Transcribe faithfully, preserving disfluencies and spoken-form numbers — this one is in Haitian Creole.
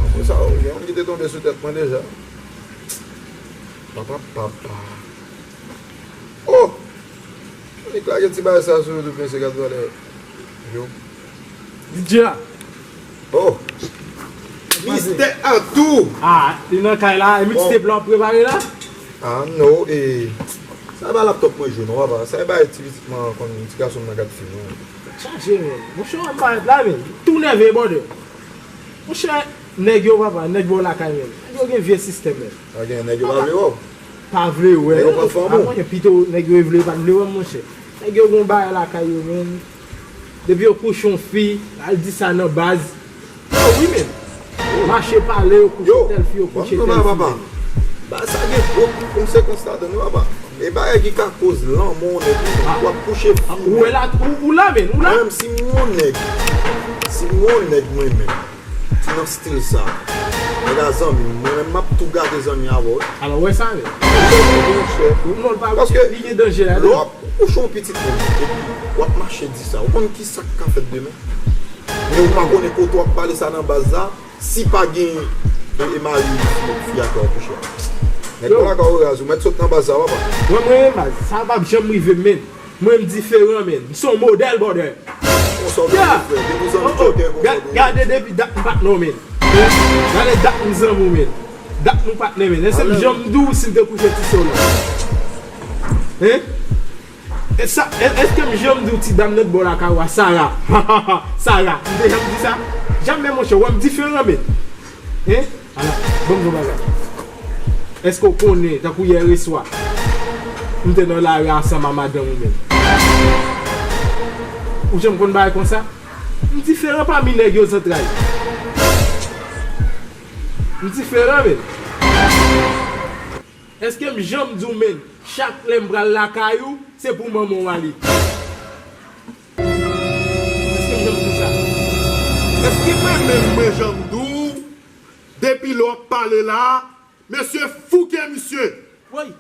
Apre sa, gen yon ki te tonbe sou tèt mwen deja. Papa, papa. Oh! Nik lage ti bagay sa sou YouTube, mesye, gad valè yo. D J a. Oh! Mistè Arthur! Ah, li nan kay la, e mixtape la w ap prepare la? Ah, no, e. Sa e pa laptop mwen jwe, non, papa. Sa e pa ti pitit mwen, konn ti gason m nan gad fim, non. Chaje, men. Monchè, w ap parèt la, men. Tou nève, brother. Monchè, nèg yo, papa, nèg bò lakay, men. Nèg yo gen vye sistèm, men. Pa gen, nèg yo pa vle wè w. Pa vle wè. Nèg yo pran fanm ou. Ah, monchè, pito nèg yo vle pa t vle wè m, monchè. Nèg yo gon bagay lakay yo, men. Depi yo kouche yon fi, al di sa nan baz. Yo, wi, men. Mache pale, yo kouche tèl fi, yo kouche tèl fi, men. Ba sa gen gwo konsekans ladan, wi, papa. E bagay ki ka koz lanmò, nèg, wi, w ap kouche fi, ou wè la, ou, ou la, men, ou la. Mwen menm, si m wè yon nèg, si m wè yon nèg, mwen menm, ki nan stil sa. Nèg a zanmi m, mwen menm, m ap tou gate zanmi avè w. Alò, wè sa, men. Monchè. Non, l pa, paske li gen danje ladan. Lè w ap kouche yon pitit moun, epi w ap mache di sa, ou konn ki sa k ka fèt demen? Men ou pa konnen kote w ap pale sa nan baz la, si pa gen e, e mari fi a ke w ap kouche a. Nèg bò lakay ou raz, ou mèt sot nan baz sa, papa. Mwen, mwen, mwen, baz, sa p ap janm rive m, men. Mwen, m diferan, men. M se yon modèl, brother. Konsa w vle fè, depi w zanmi jòkèy konsa, gade depi dat m pa t nan w, men. Gade dat m zanmi w, men. Dat nou patnè, men. Èske m janm di w si m te kouche ti sè w la? Hein? E sa, è-, èske m janm di w ti dam nan t bò lakay ou a, Sara? Sara, m te janm di sa? Jamè, monchè, w wè m diferan, men. Hein? Ala, ban m di w bagay. Èske w konnen, tankou yè reswa, m te nan lari ansanm a madanm ou menm? Ou janm konn bagay konsa? M diferan pami nèg yo zantray. M diferan, men. Èske m janm di w, men, chak lè m pral lakay ou, se pou manman w ale? Èske m janm di w sa? Èske mwen menm mwen janm di w, depi lè w ap pale la, mesye fouke misye. Woy,